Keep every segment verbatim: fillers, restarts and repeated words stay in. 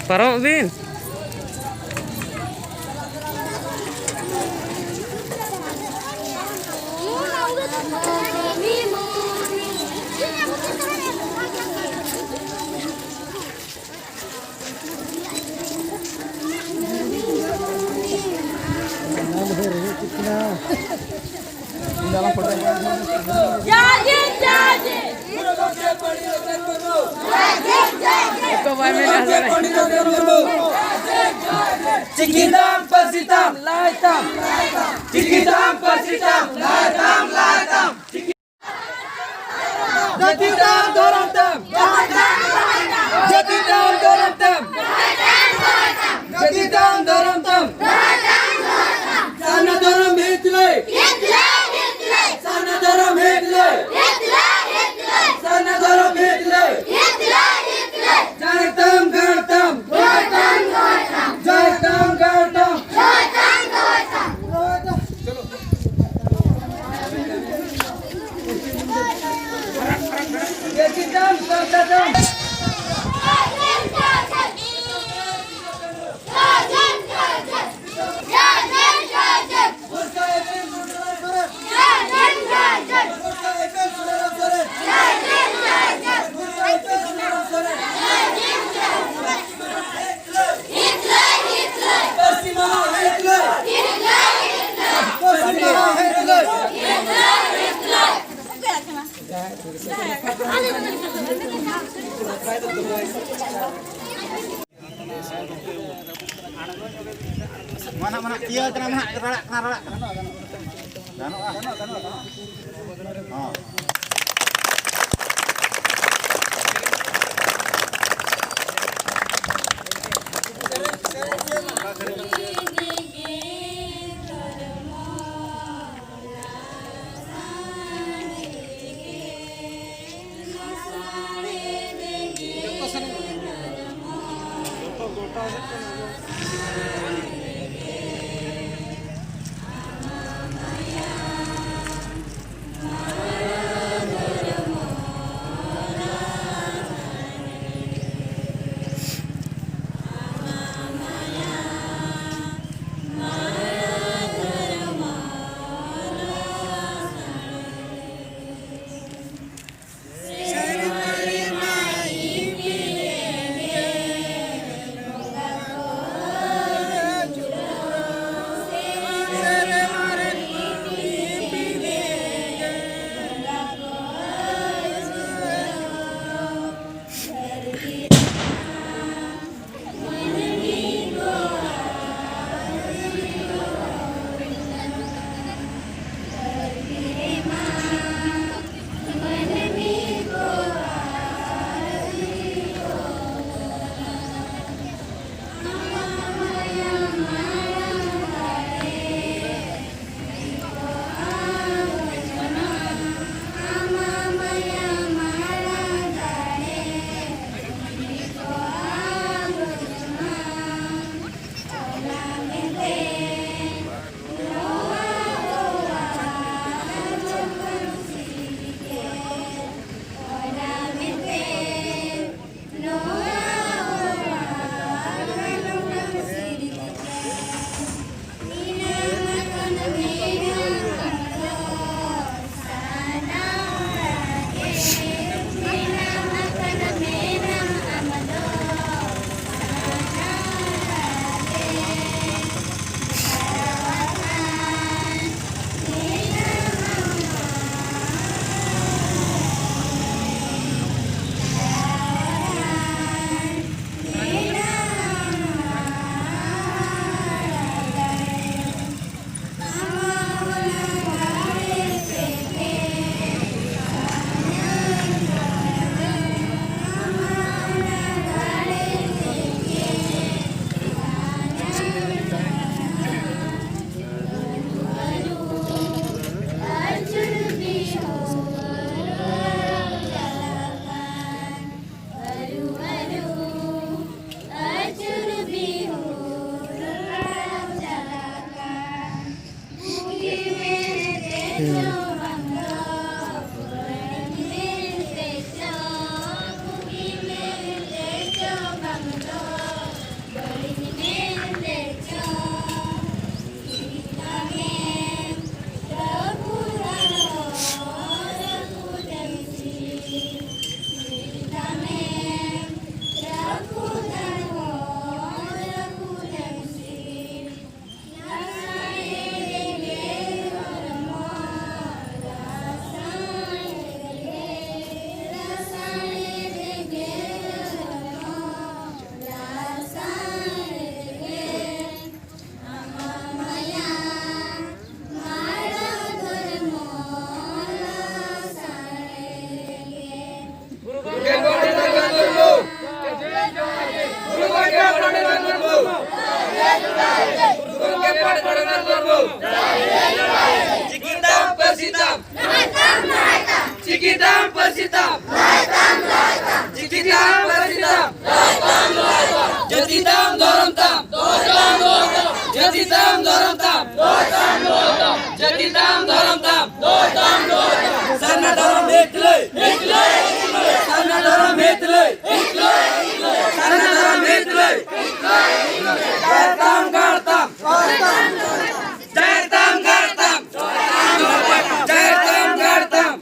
ᱯᱟᱨᱚᱢᱚᱜ ᱵᱤᱱ᱾ ᱪᱤᱠᱤ ᱛᱟᱢ, ᱯᱟᱹᱨᱥᱤ ᱛᱟᱢ, ᱞᱟᱭ ᱛᱟᱢ᱾ ᱪᱤᱠᱤ ᱛᱟᱢ, ᱯᱟᱹᱨᱥᱤ ᱛᱟᱢ, ᱞᱟᱭ ᱛᱟᱢ, ᱞᱟᱭ ᱛᱟᱢ᱾ ᱡᱟᱹᱛᱤ ᱛᱟᱢ, ᱫᱷᱚᱨᱚᱢ ᱛᱟᱢ᱾ ᱡᱟᱹᱛᱤ ᱛᱟᱢ, ᱫᱷᱚᱨᱚᱢ ᱛᱟᱢ᱾ ᱡᱟᱹᱛᱤ ᱛᱟᱢ, ᱫᱷᱚᱨᱚᱢ ᱛᱟᱢ᱾ ᱥᱟᱨᱱᱟ ᱫᱷᱚᱨᱚᱢ ᱦᱤᱛ ᱞᱟᱹᱭ᱾ ᱥᱟᱨᱱᱟ ᱫᱷᱚᱨᱚᱢ ᱦᱤᱛ ᱞᱟᱹᱭ᱾ ᱥᱟᱨᱱᱟ ᱫᱷᱚᱨᱚᱢ ᱦᱤᱛ ᱞᱟᱹᱭ᱾ ᱡᱟᱦᱮᱨ ᱛᱟᱢ, ᱜᱟᱲ ᱛᱟᱢ᱾ ᱡᱟᱦᱮᱨ ᱛᱟᱢ, ᱜᱟᱲ ᱛᱟᱢ᱾ ᱢᱟᱱᱟ, ᱢᱟᱱᱟ, ᱤᱭᱟᱹ ᱠᱟᱱᱟ, ᱢᱟᱱᱟ, ᱨᱟᱲᱟᱜ ᱠᱟᱱᱟ, ᱨᱟᱲᱟᱜ ᱠᱟᱱᱟ᱾ ᱜᱟᱱᱚᱜᱼᱟ? ᱦᱚᱸ᱾ ᱪᱤᱠᱤ ᱛᱟᱢ, ᱯᱟᱹᱨᱥᱤ ᱛᱟᱢ᱾ ᱪᱤᱠᱤ ᱛᱟᱢ, ᱯᱟᱹᱨᱥᱤ ᱛᱟᱢ᱾ ᱪᱤᱠᱤ ᱛᱟᱢ, ᱯᱟᱹᱨᱥᱤ ᱛᱟᱢ᱾ ᱡᱟᱹᱛᱤ ᱛᱟᱢ, ᱫᱷᱚᱨᱚᱢ ᱛᱟᱢ᱾ ᱡᱟᱹᱛᱤ ᱛᱟᱢ, ᱫᱷᱚᱨᱚᱢ ᱛᱟᱢ᱾ ᱡᱟᱹᱛᱤ ᱛᱟᱢ, ᱫᱷᱚᱨᱚᱢ ᱛᱟᱢ᱾ ᱥᱟᱨᱱᱟ ᱫᱷᱚᱨᱚᱢ ᱦᱤᱛ ᱞᱟᱹᱭ᱾ ᱥᱟᱨᱱᱟ ᱫᱷᱚᱨᱚᱢ ᱦᱤᱛ ᱞᱟᱹᱭ᱾ ᱥᱟᱨᱱᱟ ᱫᱷᱚᱨᱚᱢ ᱦᱤᱛ ᱞᱟᱹᱭ᱾ ᱜᱟᱲ ᱛᱟᱢ, ᱜᱟᱲ ᱛᱟᱢ᱾ ᱡᱟᱦᱮᱨ ᱛᱟᱢ, ᱜᱟᱲ ᱛᱟᱢ᱾ ᱡᱟᱦᱮᱨ ᱛᱟᱢ, ᱜᱟᱲ ᱛᱟᱢ᱾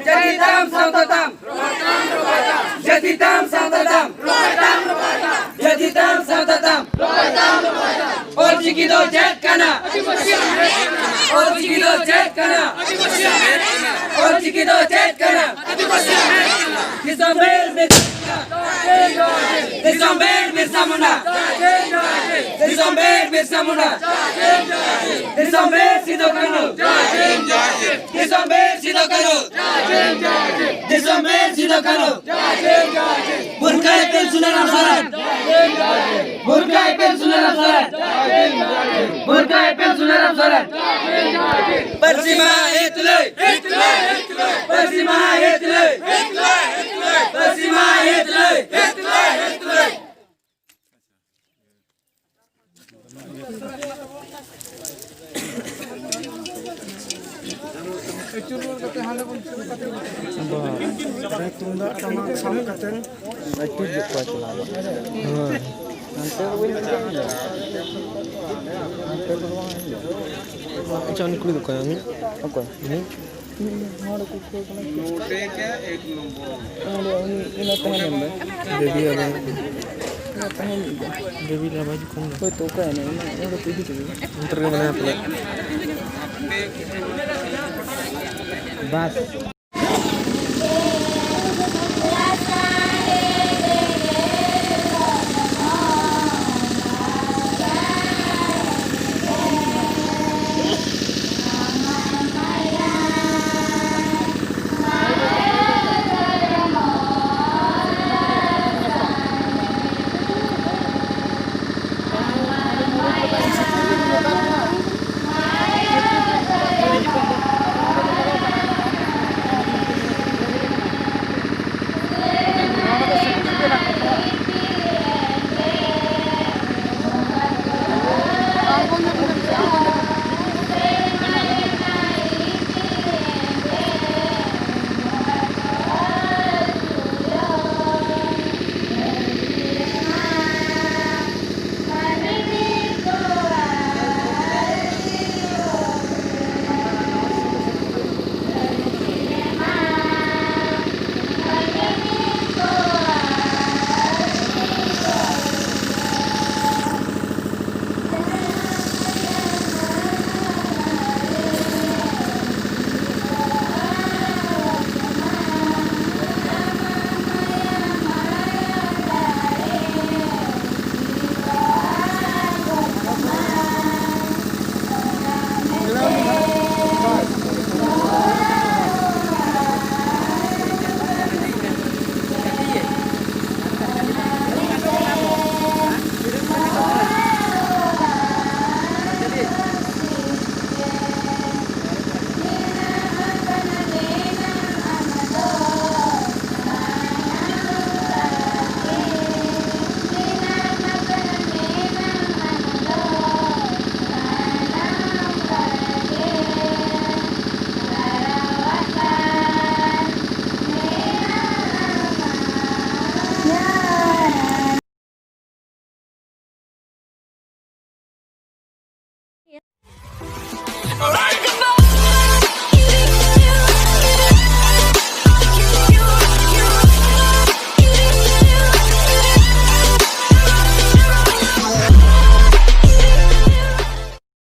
ᱡᱟᱹᱛᱤ ᱛᱟᱢ, ᱥᱟᱶᱛᱟ ᱛᱟᱢ᱾ ᱡᱟᱹᱛᱤ ᱛᱟᱢ, ᱥᱟᱶᱛᱟ ᱛᱟᱢ᱾ ᱡᱟᱹᱛᱤ ᱛᱟᱢ, ᱥᱟᱶᱛᱟ ᱛᱟᱢ᱾ ᱚᱞ ᱪᱤᱠᱤ ᱫᱚ ᱪᱮᱫ ᱠᱟᱱᱟ? ᱚᱞ ᱪᱤᱠᱤ ᱫᱚ ᱪᱮᱫ ᱠᱟᱱᱟ? ᱚᱞ ᱪᱤᱠᱤ ᱫᱚ ᱪᱮᱫ ᱠᱟᱱᱟ? ᱫᱤᱥᱚᱢ ᱵᱮᱲ ᱵᱤᱨᱥᱟ ᱢᱩᱱᱰᱟ᱾ ᱫᱤᱥᱚᱢ ᱵᱮᱲ ᱵᱤᱨᱥᱟ ᱢᱩᱱᱰᱟ᱾ ᱫᱤᱥᱚᱢ ᱵᱮᱲ ᱵᱤᱨᱥᱟ ᱢᱩᱱᱰᱟ᱾ ᱫᱤᱥᱚᱢ ᱵᱮᱲ ᱥᱤᱫᱩ ᱠᱟᱹᱱᱦᱩ᱾ ᱫᱤᱥᱚᱢ ᱵᱮᱲ ᱥᱤᱫᱩ ᱠᱟᱹᱱᱦᱩ᱾ ᱫᱤᱥᱚᱢ ᱵᱮᱲ ᱥᱤᱫᱩ ᱠᱟᱹᱱᱦᱩ᱾ ᱵᱩᱨᱠᱷᱟ ᱤᱯᱤᱞ ᱥᱩᱱᱟᱨᱟᱢ ᱥᱚᱨᱮᱱ᱾ ᱵᱩᱨᱠᱷᱟ ᱤᱯᱤᱞ ᱥᱩᱱᱟᱨᱟᱢ ᱥᱚᱨᱮᱱ᱾ ᱵᱩᱨᱠᱷᱟ ᱤᱯᱤᱞ ᱥᱩᱱᱟᱨᱟᱢ ᱥᱚᱨᱮᱱ᱾ ᱯᱟᱹᱨᱥᱤ ᱢᱟᱦᱟ ᱦᱤᱛ ᱞᱟᱹᱭ᱾ ᱯᱟᱹᱨᱥᱤ ᱢᱟᱦᱟ ᱦᱤᱛ ᱞᱟᱹᱭ᱾ ᱯᱟᱹᱨᱥᱤ ᱢᱟᱦᱟ ᱦᱤᱛ ᱞᱟᱹᱭ᱾ ᱟᱫᱚ ᱛᱩᱢᱫᱟᱜ ᱴᱟᱢᱟᱠ ᱥᱟᱵ ᱠᱟᱛᱮ ᱟᱹᱪᱩᱨ ᱡᱚᱜ ᱠᱚᱣᱟ ᱪᱟᱞᱟᱣ ᱫᱚ᱾ ᱦᱳᱭ᱾ ᱦᱟᱱᱛᱮ ᱫᱚ ᱵᱟᱹᱧ ᱵᱩᱡᱷᱟᱹᱣ ᱮᱫᱟ᱾ ᱦᱟᱱᱛᱮ ᱫᱚ ᱵᱟᱝ ᱦᱩᱭᱩᱜᱼᱟ᱾ ᱟᱪᱪᱷᱟ, ᱩᱱᱤ ᱠᱩᱲᱤ ᱫᱚ ᱚᱠᱚᱭ? ᱩᱱᱤ? ᱚᱠᱚᱭ? ᱩᱱᱤ? ᱩᱱᱤ ᱦᱚᱲ ᱠᱚ ᱠᱷᱚᱡ ᱠᱟᱱᱟ᱾ ᱱᱚᱰᱮ ᱩᱱᱤ, ᱩᱱᱤ ᱛᱟᱦᱮᱱ ᱮᱢ ᱫᱚ᱾ ᱵᱮᱵᱤ ᱟᱞᱮ᱾ ᱩᱱᱤ ᱛᱟᱦᱮᱱ ᱜᱮᱭᱟ᱾ ᱵᱮᱵᱤ ᱞᱟᱵᱟ ᱡᱚᱠᱷᱚᱱ ᱫᱚ᱾ ᱦᱳᱭ ᱛᱚ, ᱚᱠᱟᱭᱮᱱᱟᱭ? ᱚᱱᱟ, ᱚᱸᱰᱮ ᱠᱚ ᱤᱫᱤ ᱠᱮᱫᱮᱭᱟ᱾ ᱚᱱᱛᱮ ᱨᱮᱜᱮ ᱢᱮᱱᱟᱭᱟ ᱯᱟᱞᱮ᱾ ᱵᱟᱥ᱾